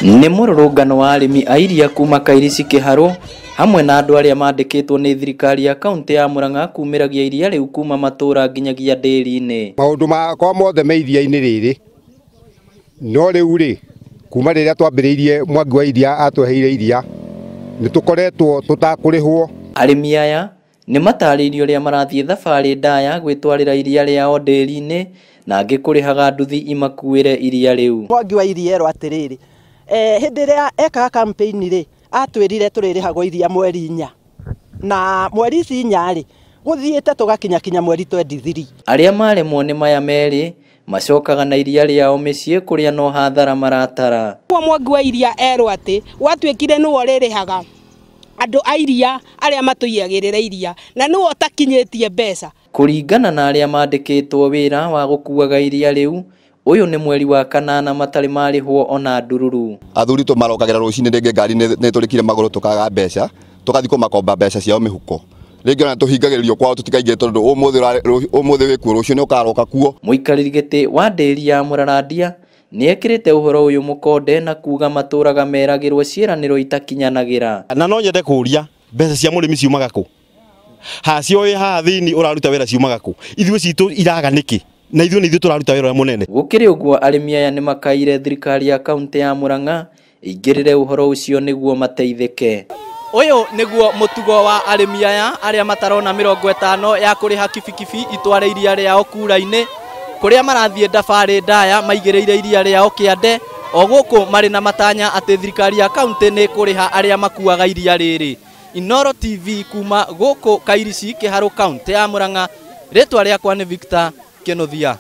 Nĩ mũrũrũngano wa arĩmi a iria kuma Kairici Kĩharũ hamwe na andũ arĩa mandĩkĩtwo nĩ thirikari ya kaunti ya Murang'a kumĩragia iria rĩu kuma matũra nginyagia ndĩri-inĩ. Maũndũ makwa mothe me iria-inĩ rĩrĩ, no rĩu rĩ kuma rĩrĩa twambĩrĩirie Mwangi wa Iria atweheire iria nĩ tũkoretwo tũtakũrĩhwo. Arĩmi aya nĩ matarĩirio ũrĩa marathiĩ thabarĩ ndaya gwĩtwarĩra iria rĩao ndĩri-inĩ na angĩ kũrĩhaga nduthi imakuĩre iria rĩu. Mwangi wa Iria erwo atĩrĩrĩ, hĩndĩ ĩrĩa ekaga campaign rĩ atwĩrire tũrĩrĩhagwo iria mweri 4 na mweri ici 4 rĩ gũthiĩte tũgakinya kinya mweri 23. Arĩa maremwo nĩ maya merĩ macokaga na iria rĩao mĩciĩ kũrĩa no hathara maratara. Mwangi wa Iria erwo atĩ gwatuĩkire nĩwe ũrĩrĩhaga andũ a iria arĩa matũiyagĩrĩra iria na nĩwe ũtakinyĩtie mbeca. Kũringana na arĩa mandĩkĩtwo wĩra wa gũkuaga iria rĩu, ũyũ nĩ mweri wa 8 matarĩ marĩhwo ona ndururu. Athuri tũmarokagĩra rũcinĩ rĩngĩ ngari nĩ tũrĩkire magũrũ tũkaga mbeca tũgathiĩ kũmakomba mbeca ciao mĩhuko rĩngĩ ona tũhingagĩrĩrio kwao tũtikaingĩre tondũ ũmũthĩ wĩ kuo rũciũ nĩ ũkaroka kuo. Mũikarĩri gĩtĩ wa ndĩri ya Mũrarandia nĩ ekĩrĩte ũhoro ũyũ mũkonde na kuga matũraga meragĩrwo ciĩranĩro itakinyanagĩra. Na no nyende kũria mbeca cia mũrĩmi ciumaga kũ? Hacio wĩ haha thĩinĩ ũraruta wĩra ciumaga kũ? Ithuĩ citũ iraga nĩkĩ? Na ithuĩ nĩ ithuĩ tũraruta wĩra ũrĩa mũnene. Gũkĩrĩ ũguo arĩmi aya nĩ makaire thirikari ya kaunti ya Murang'a ĩingĩrĩre ũhoro ũcio nĩguo mateithĩke. Ũyũ nĩguo mũtugo wa arĩmi aya arĩa matarona 50 ya kũrĩha kibikibi itware iria rĩao kura-inĩ kũrĩa marathiĩ ndabarĩ ndaya maigĩrĩire iria rĩao kĩande o gũkũ marĩ na matanya atĩ thirikari ya kaunti nĩ kũrĩha arĩa makuaga iria rĩrĩ. Inooro TV kuma gũkũ Kairici Kĩharũ kaunti ya Murang'a, rĩtwa rĩakwa nĩ Victor Kĩnuthia.